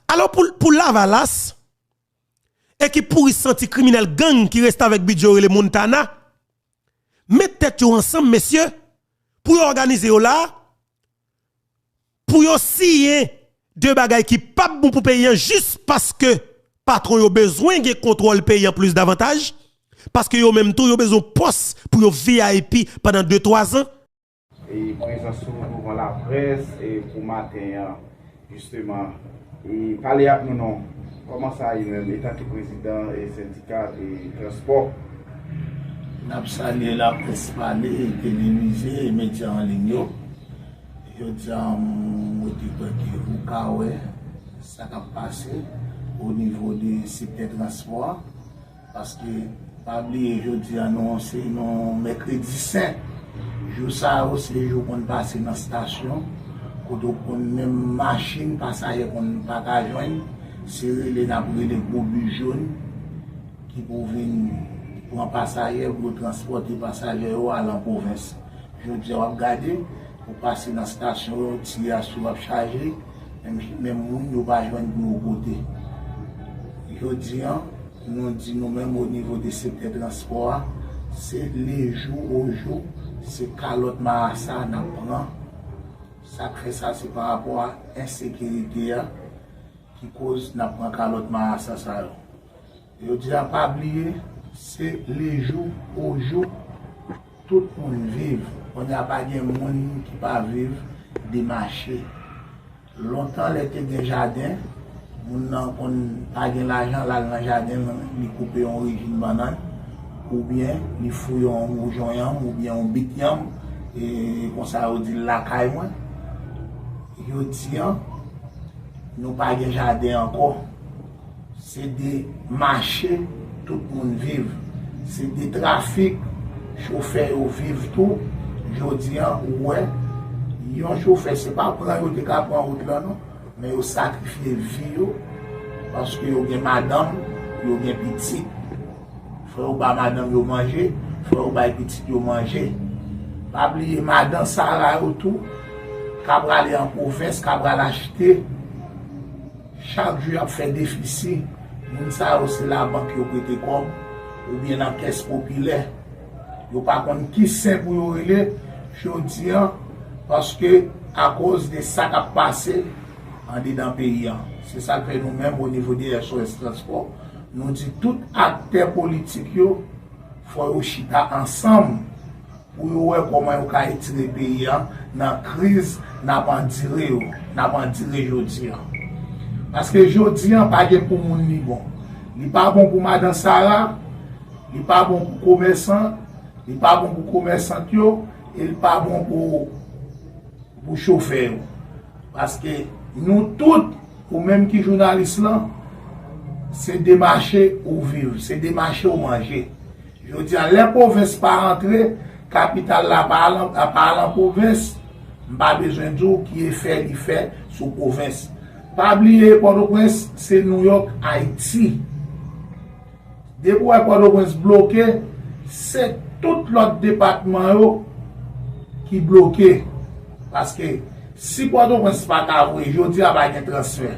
alò pou, pou Lavalas, e ki pouri santi kriminèl gang ki reste avèk bidye yo rele Montana, met tèt yo ansanm, mesye, pou yo òganize yo la, pou yo siyen de bagay ki p ap bon pou peyi an, jis paske patwon yo bezwen gen kontwòl peyi an plis davantaj, paske yo menm tou, yo bezwen pòs pou yo V I P pandan de, twa zan. E prezans ou douvan laprès e pou maten an, jisteman, e pale ak nou non. Kòman sa ye menm, etanke prezidan e sendika e transpò? N ap salye laprès pale, televize e medya an liy yo. Jodi a, mwen te kwè ke ou ka wè sa k ap pase o nivo de sektè transpò a. Paske, pa bliye, jodi a, nou se yon mèkredi sen. Jou sa yo, se jou konn pase nan estasyon, kote w konn menm machin, pasaje konn pa ka jwenn, se rele n ap rele gwo bis jòn ki pou vin pran pasaje, pou yo transpòte pasaje yo al an pwovens. Jodi a, w ap gade, ou pase nan estasyon yo, ti yas yo ap chaje, menm, menm moun yo pa jwenn pou yo pote. Jodi a, nou di nou menm o nivo de sektè transpò a, se le jou o jou, se kalòt marasa n ap pran. Sa k fè sa, se pa rapò a ensekirite a ki koz n ap pran kalòt marasa sa yo. Jodi a, pa bliye, se le jou o jou tout moun viv. Kounye a, pa gen moun ki pa viv de mache. Lontan, lè te gen jaden, moun nan konn pa gen lajan, l al nan jaden l, li koupe yon rejim bannann, oubyen li fouye yon wouj yon yanm, oubyen yon bit yanm, e konsa yo di l lakay mwen. Jodi a, nou pa gen jaden ankò. Se de mache tout moun viv. Se de trafik chofè yo viv tou. Jodi a, ou wè, yon chofè, se pa pran yo te ka pran wout lan, non, men yo sakrifye vi yo, paske yo gen madanm, yo gen pitit. Fò yo ba madanm yo manje, fò yo bay pitit yo manje. Pa bliye madan Sara yo tou, ka prale an pwovens, ka pral achte. Chak jou y ap fè defisi. Moun sa yo, se labank yo prete kòb, oubyen nan kès popilè. Yo pa konn ki sen pou yo rele jodi a, paske akoz de sa k ap pase andedan peyi a. Se sa k fè nou menm, o nivo de S O S Transpò, nou di tout aktè politik yo, fò yo chita ansanm pou yo wè kòman yo ka retire peyi a nan kriz n ap andire yo, n ap andire jodi a. Paske jodi a pa gen pou moun li bon. Li pa bon pou madan Sara, li pa bon pou komèsan, li pa bon pou komèsant yo, e li pa bon pou, pou chofè yo. Paske nou tout, ou menm ki jounalis lan, se de mache ou viv, se de mache ou manje. Jodi a, lè pwovens pa antre, kapital la pa al, pa al an pwovens, m pa bezwen di w ki efè li fè sou pwovens. Pa bliye, Pòtoprens se Nouyòk Ayiti. Depi w wè Pòtoprens bloke, se tout lòt depatman yo ki bloke. Paske si Pòtoprens pa ta vre, jodi a pa gen transfè,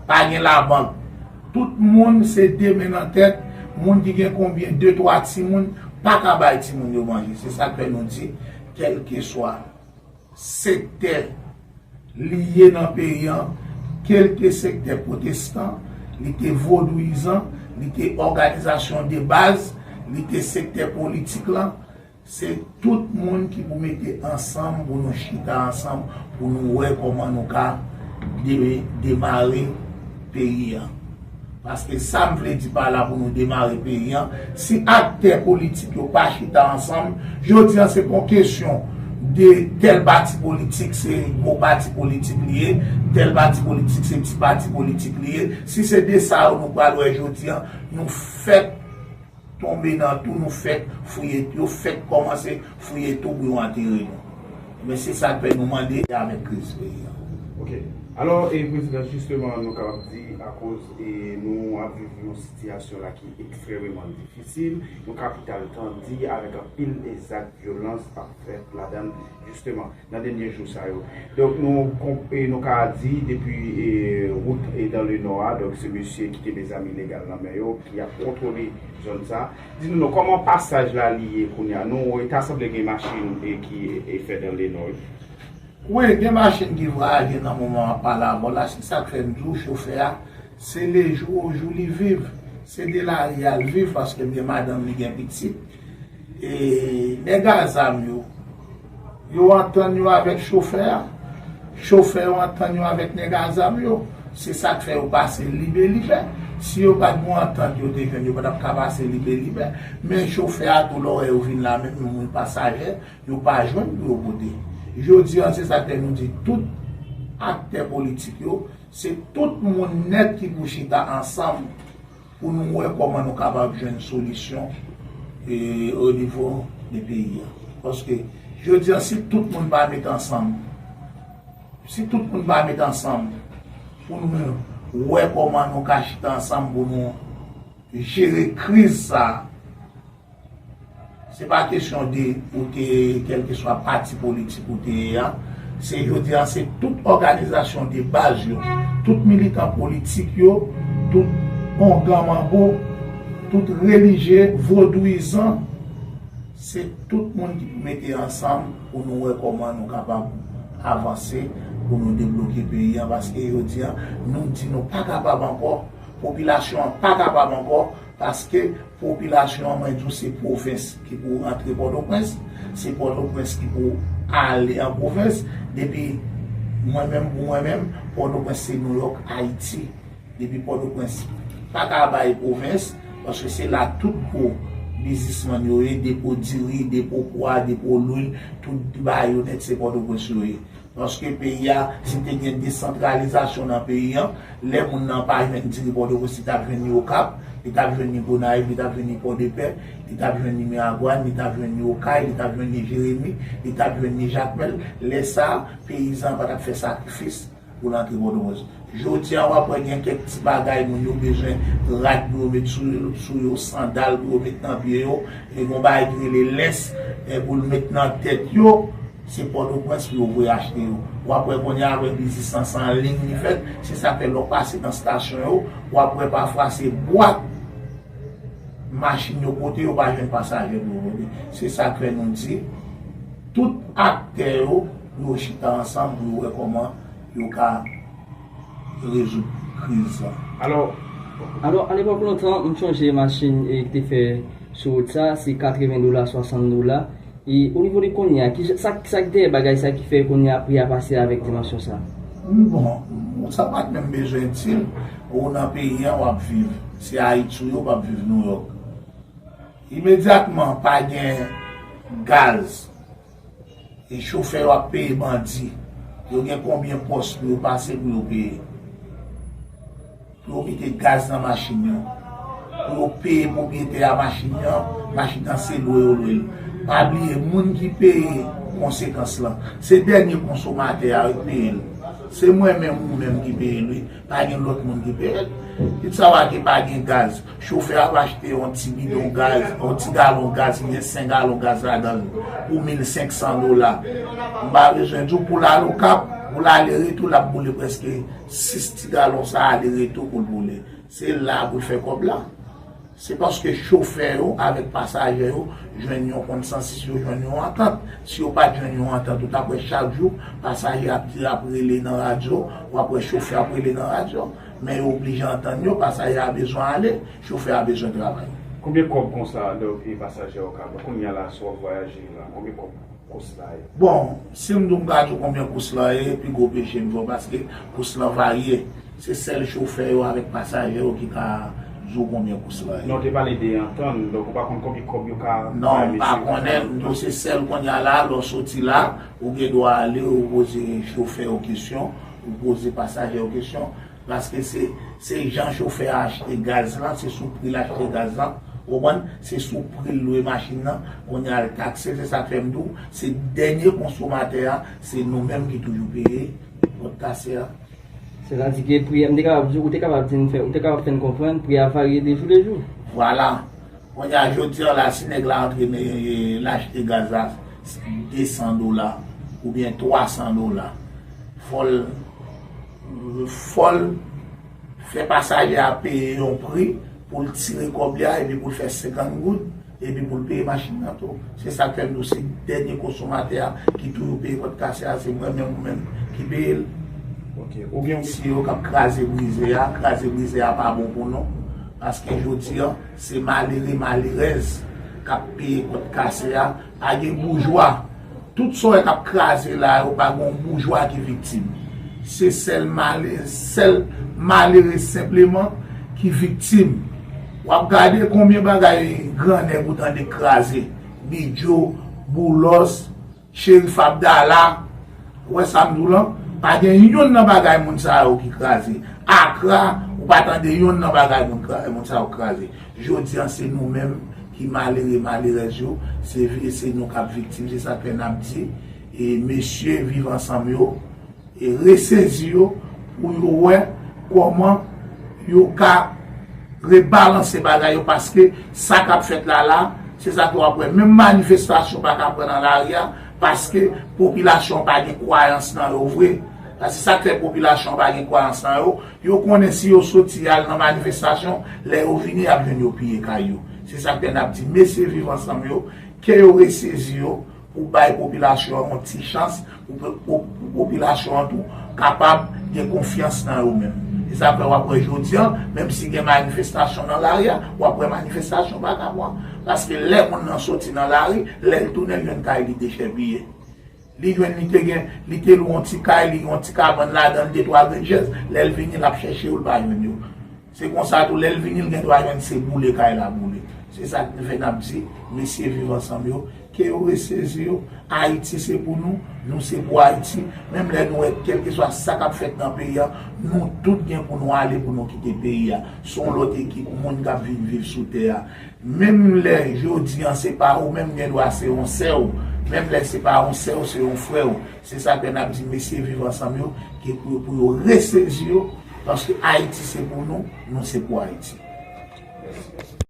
pa gen labank. Tout moun se de men nan tèt, moun ki gen konbyen de, twa timoun, pa ka bay timoun yo manje. Se sa k fè nou di, kèlkeswa sektè li ye nan peyi an, ke l te sektè pwotestan, li te vodouyizan, li te òganizasyon de baz, li te sektè politik lan, se tout moun ki pou mete ansanm pou nou chita ansanm, pou nou wè kòman nou ka de-, demare peyi an. Paske sa m vle di pa la pou nou demare peyi an, si aktè politik yo pa chita ansanm, jodi a se pa yon kesyon de tèl pati politik se gwo pati politik li ye, tèl pati politik se ti pati politik li ye. Si se de sa yo nou pral wè jodi a, nou fèk tonbe nan tou, nou fèk fouye, yo fèk kòmanse fouye tou pou yo antere nou. Men se sa k fè nou mande avèk kriz peyi an. Ok. Alò, e prezidan, jisteman, nou kapab di, akoz e nou ap viv yon sitiyasyon la ki ekstrèmeman difisil, yon kapital tandi avèk anpil e zak vyolans ap fèt ladan l, jisteman, nan dènye jou sa yo. Donk, nou konp-, e nou ka di, depi e wout e dans le nord a, donk se mesye ki te mezanmi legal nan men yo, ki ap kontwole zòn sa. Di nou non, kòman pasaj la li ye kounye a? Nou, e ta sanble gen machin e ki e fè dans le nord. Wi, gen machin ki vwayaje nan moman w ap pale avè w la, se sa k fè m di w chofè a, se le jou o jou li viv, se de lari a l viv, paske l gen madanm, li gen pitit. E nèg a zam yo, yo antann yo avèk chofè a, chofè yo antann yo avèk nèg a zam yo, se sa k fè yo pase libelibè. Si yo pa t gen yon antant yo te jwenn, yo pa t ap ka pase libelibè. Men chofè a tou, lè w wè yo vin la, menm yon moun pasajè, yo pa jwenn pou yo pote. Jodi a, se sa k fè nou di tout aktè politik yo, se tout moun nèt ki pou chita ansanm pou nou wè kòman nou kapab jwenn solisyon e o nivo de peyi a. Paske jodi a, si tout moun pa met ansanm, si tout moun pa met ansanm pou nou wè kòman nou ka chita ansanm pou nou jere kriz sa a, se pa kesyon de ou te, kèlkeswa pati politik ou te ye a. Se jodi a, se tout òganizasyon de baz yo, tout militan politik yo, tout ongan manbo, tout relijye, vodouyizan, se tout moun ki pou mete ansanm pou nou wè kòman nou kapab avanse pou nou debloke peyi an, paske jodi a, nou di nou pa kapab ankò, popilasyon an pa kapab ankò, paske popilasyon an, mwen di w, se pwovens ki pou rantre Pòtoprens, se Pòtoprens ki pou ale an pwovens, depi mwen menm, pou mwen menm, Pòtoprens se Nouyòk Ayiti. Depi Pòtoprens pa ka bay pwovens, paske se la tout gwo biznismann yo ye, depo diri, depo pwa, depo lwil, tout bagay yo nèt se Pòtoprens yo ye. Paske peyi a, si te gen desantralizasyon nan peyi an, lè moun nan pa jwenn diri Pòtoprens, li t ap jwenn li Okap, li t ap jwenn li Gonayiv, li t ap jwenn li Pòdepè, li t ap jwenn li Miragwàn, li t ap jwenn li Okay, li t ap jwenn li Jeremi, li t ap jwenn li Jakmèl. Lè sa a, peyizan an pa t ap fè sakrifis pou l antre Pòtoprens. Jodi a, w ap wè gen kèk ti bagay moun yo bezwen, rad pou yo met sou, sou yo, sandal pou yo met nan pye yo, e gon bagay ki rele lens, e pou l met nan tèt yo, se Pòtoprens pou yo voye achte yo. W ap wè kounye a avèk biznis lan se an liy li fèt, se sa k fè lè w pase nan estasyon yo, w ap wè pafwa se bwat machin yo pote, yo pa jwenn pasaje pou yo pote. Se sa k fè nou di, tout aktè yo, pou yo chita ansanm, pou yo wè kòman yo ka rezoud kriz lan. Alò, Alò, alepòk lontan, m chonje machin e ki te fè sou wout sa, se katreven dola, swasant dola. E o nivo de kounye a, ki, sa, sa k dèyè bagay sa ki fè kounye a pri a pase avèk dimansyon sa? Bon, sa pa t menm bezwen di l, ou nan peyi an w ap viv. Se Ayiti w ye, w p ap viv Nouyòk. Imedyatman, pa gen gaz. E chofè yo ap peye bandi. Yo gen konbyen pòs pou yo pase pou yo peye? Pou yo mete gaz nan machin yo. Pou yo peye pwopriyetè a machin nan, machin nan se lwe yo lwe l. Pa bliye, moun ki peye konsekans lan, se dènye konsomatè a wi k peye l. Se mwen menm ou menm ki peye l wi. Pa gen lòt moun ki peye l. Kit sa w ake pa gen gaz, chofè a ap achte yon ti bidon gaz, yon ti galon gaz, oubyen senk galon gaz ladan l pou mil senk san dola. M pa bezwen di w pou l al Okap, pou l ale retou, l ap boule prèske sis ti galon sa ale retou pou l boule. Se la pou l fè kòb la. Se paske chofè yo avèk pasaje yo jwenn yon konsansis, yo jwenn yon antant. Si yo pa t jwenn yon antant, ou t ap wè chak jou pasaje ap di, ap rele nan radyo, w ap wè chofè ap rele nan radyo. Men yo oblije antann yo, pasaje a bezwen ale, chofè a bezwen travay. Konbyen kòb konsa lè w peye pasaje a ou ka pran kounye a la si w ap vwayaje la? Konbyen kòb kous la ye? Bon, si m di w m ka di w konbyen kous lan ye, pi gwo peche m fè w, paske kous lan varye. Se sèl chofè yo avèk pasaje yo ki ka di w konbyen kous lan ye. Non, w te pale de antann, donk ou pa konn konbyen kòb yo ka bay mesye. Non, m pa konnen, m di w se sèl kounye a la, lè w soti la, ou gen dwa ale, ou poze chofè yo kesyon, ou poze pasaje yo kesyon. Paske se, se jan chofè a achte gaz lan, se sou pri l achte gaz lan, ou konprann? Se sou pri l lwe machin nan, kounye a l takse, se sa k fè m di w, se dènye konsomatè a, se nou menm ki toujou peye pòt kase a. Sètadi ke pri a, m te kapab di, ou te kapab di n fè, ou te kapab fè n konprann, pri a varye de jou de jou. Vwala. Kounye a, jodi a la, si nèg la antre, l achte gaz la de san dola oubyen twa san dola, fò l, fò l fè pasaje a peye yon pri pou l tire kòb li a epi pou l fè senkant goud epi pou l peye machin nan tou. Se sa k fè m di w se dènye konsomatè a ki toujou peye pòt kase a, se mwen menm ou menm ki peye l. Ok, ou gen yon. Mesye yo k ap kraze brize a, kraze brize a pa bon pou nou. Paske jodi a, se malere, malerèz k ap peye pòt kase a. Pa gen boujwa. Tout sa w wè k ap kraze la yo, pa gen yon boujwa ki viktim. Se sèl male, sèl malere senpleman ki viktim. W ap gade konbyen bagay grannèg ou tande k kraze. Bidjo, Boulòs, Cherif Abdala, ou wè sa m di w lan? Pa gen yonn nan bagay moun sa yo ki kraze. Akra, ou pa tande yonn nan bagay moun, kra- moun sa yo kraze. Jodi a, se nou menm ki malere, malerèz yo, se, se nou k ap viktim, se sa k fè n ap di, e mesye Viv Ansanm yo, e resezi yo pou yo wè kòman yo ka rebalanse bagay yo, paske sa k ap fèt la la, se sa ke w ap wè. Menm manifestasyon pa ka pran nan lari a, paske popilasyon an pa gen kwayans nan yo vre. Sa se sa k fè popilasyon an pa gen kwayans nan yo. Yo konnen si yo soti al nan manifestasyon, lè yo vini, y ap jwenn yo piye kay yo. Se sa k fè n ap di mesye Viv Ansanm yo, ke yo resezi yo, pou bay popilasyon an yon ti chans, pou, pou, pou popilasyon an tou kapab gen konfyans nan yo menm. E sa fè w ap wè jodi a, menm si gen manifestasyon nan lari a, w ap wè manifestasyon pa ka pran. Paske lè moun nan soti nan lari, lè l tounen, l jwenn kay li dechèpiye. Li jwenn, li te gen, li te lwe yon ti kay, li gen yon ti kabann ladan, li de twa grenn chèz. Lè l vini, l ap chèche yo, l pa jwenn yo. Se konsa tou, lè l vini, l gen dwa jwenn se boule kay la boule. Se sa k fè n ap di mesye Viv Ansanm yo, ke yo resezi yo. Ayiti se pou nou, nou se pou Ayiti. Menm lè nou wè kèlkeswa sa k ap fèt nan peyi a, nou tout gen pou nou ale, pou nou kite peyi a. Se yon lòt ekip moun k ap vin viv sou tè a. Menm lè jodi an se pa ou menm, gen dwa se yon sè w. Menm lè se pa yon sè w, se yon frè w. Se sa k fè n ap di mesye Viv Ansanm yo, ke pou yo, pou yo resezi yo, paske Ayiti se pou nou, nou se pou Ayiti.